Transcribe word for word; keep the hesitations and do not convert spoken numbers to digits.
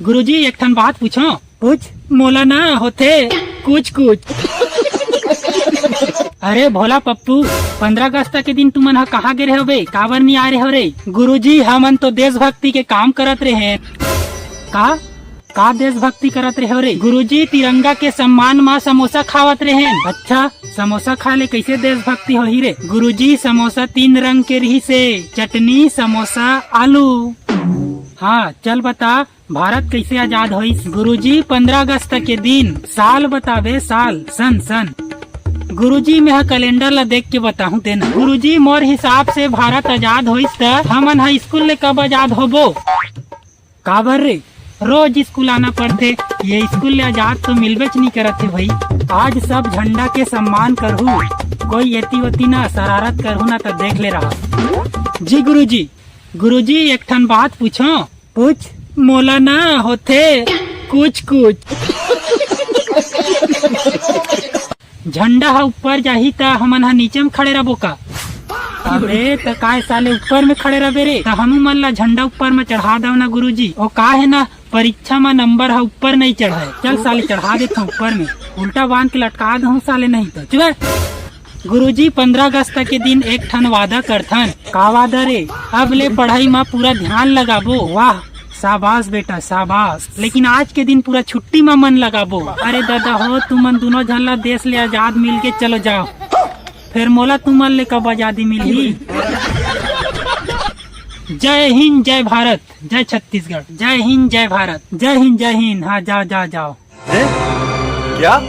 गुरुजी, एक ठन बात पूछो। पूछ। मोला ना होथे कुछ कुछ। अरे भोला पप्पू, पंद्रह अगस्त के दिन तुमन ह कहाँ गे रहे होबे? काबर नहीं आए रहे हो रे? गुरुजी, हमन तो देशभक्ति के काम करत रहे। का? का देशभक्ति करत रहे हो रे? गुरुजी, तिरंगा के सम्मान मा समोसा खावत रहे। अच्छा, समोसा खा ले कैसे देशभक्ति होही रे? गुरुजी, समोसा तीन रंग के रही से, चटनी, समोसा, आलू। हाँ, चल बता, भारत कैसे आजाद होइस? गुरुजी, पंद्रह अगस्त के दिन, साल बताबे, साल, सन, सन। गुरुजी, मैं ह कैलेंडर ला देख के बताहूँ तेन। गुरुजी, मोर हिसाब से भारत आजाद होइस त हमन ह स्कूल ले कब आजाद होबो? काबर रे? रोज स्कूल आना पड़थे, ये स्कूल ले आजाद तो मिलबेच नहीं करत हे भाई। आज सब झंडा के सम्मान करहू, कोई एती ओती ना शरारत करहू ना, तो देख ले रहा। जी गुरुजी। गुरुजी, एक ठन बात पूछो। पूछ। मोला ना होथे कुछ कुछ। झंडा ह ऊपर जाही त हमन ह नीचे म खड़े रबो का? अबे त काय साले ऊपर में खड़े रबे रे? त हमू मन ला झंडा ऊपर में चढ़ा दव ना गुरुजी। ओ का हे ना, परीक्षा में नंबर ह ऊपर नहीं चढ़ाए। चल साले चढ़ा देथव ऊपर में, उल्टा बांध के लटका दहूं साले नहीं तो। चुप। गुरुजी, पंद्रह अगस्त के दिन एक ठन वादा करथन। का वादा रे? अब ले पढ़ाई म पूरा ध्यान लगाबो। वाह, शाबाश बेटा, शाबाश। लेकिन आज के दिन पूरा छुट्टी म मन लगाबो। अरे दादा हो, तुमन दोनों झन ला देश ले आजाद मिल के चलो जाओ। फिर मोला तुमन ले कब आजादी मिलही? जय हिंद, जय भारत, जय छत्तीसगढ़। जय हिंद, जय भारत, जय हिंद, जय हिंद। हाँ, जाओ, जाओ, जाओ। हैं? क्या?